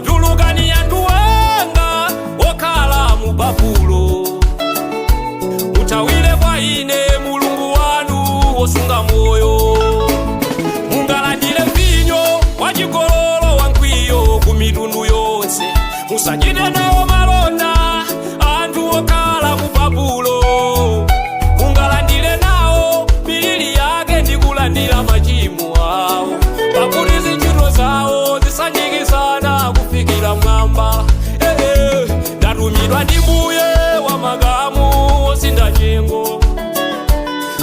Patulukani anthu anga okhala mu Babulo, muthawire kwa ine Mulungu wanu wosunga moyo. Mungalandire vinyo wachigololo wankwiyo ku mitundu yonse, musachite nawo malonda anthu okhala mu Babulo. Mungalandire nawo miliri yake ndi kulandira machimo awo, pakuti zintchito zawo zisanjikizana kufikira mwamba. Ee, ndatumidwa ndi Mbuye wa makamu osinda nyengo,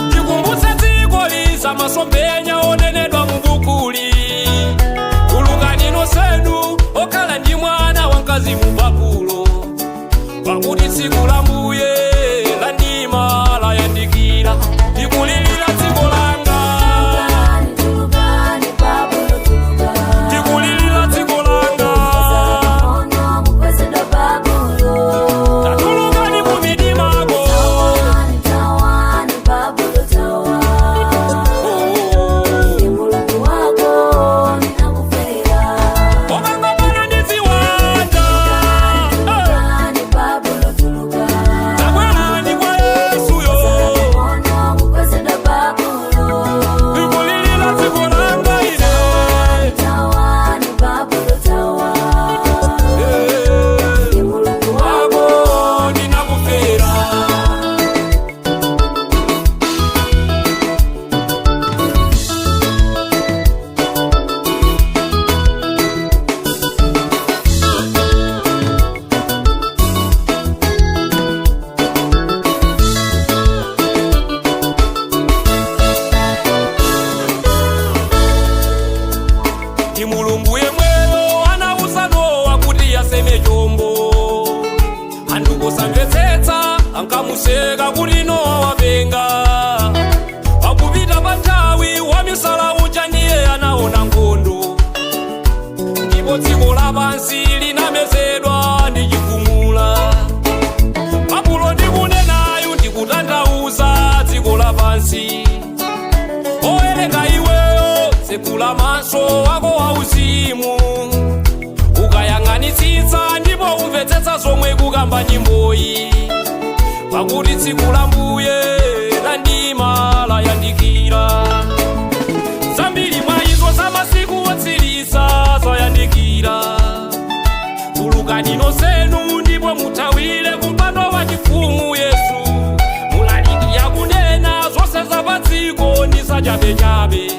ndikumbutse dziko liza masomphenya onenedwa mu bukuli. Tulukani nonsenu okhala ndi mwana wamkazi mu Babulo, pakuti tsiku la Mbuye la ndima layandikira. Ndikulilira dziko langa. Tulukani, tulukani, Babulo, tulukani. Ndikulilira dziko langa. Ono mukwezedwa Babulo. Tatulukani mu midimako. Tawani, tawani, Babulo, tawani. Oh. Ni Mulungu wako ninakufera. Omangopana ndi ziwanda. Tulukani, Babulo, tulukani. Tabwerani kwa Yesuyo. Ono mukwezedwa Babulo. Ndikulilira dziko langa ine. Tawani, Babulo, tawani. Eh. Ni Mulungu wako Wako ndinakufera. Ndi Mulungu yemweyo anawuza Nowa kuti aseme chombo. Anthu kusamvetsetsa ankamuseka kuti Nowa wapenga. Pakupita pa nthawi, wamisala uja ndiye anaona nkhondo, ndipo dziko lapansi linamezedwa ndi chigumula. Babulo ndikunenayu ndikutanthauza dziko lapansi. Owerenga iweyo, tsekula maso ako auzimu, ukayang'anitsitsa ndipo umvetsetsa zomwe kukamba nyimboyi, pakuti tsiku la Mbuye la ndima layandikira. Zambiri mwa izo za masiku otsiriza zayandikira. Tulukani nonsenu ndipo muthawire kumpando wa chifumu Yesu. Mulaliki yakunena zonse za pa dziko ndi zachabechabe.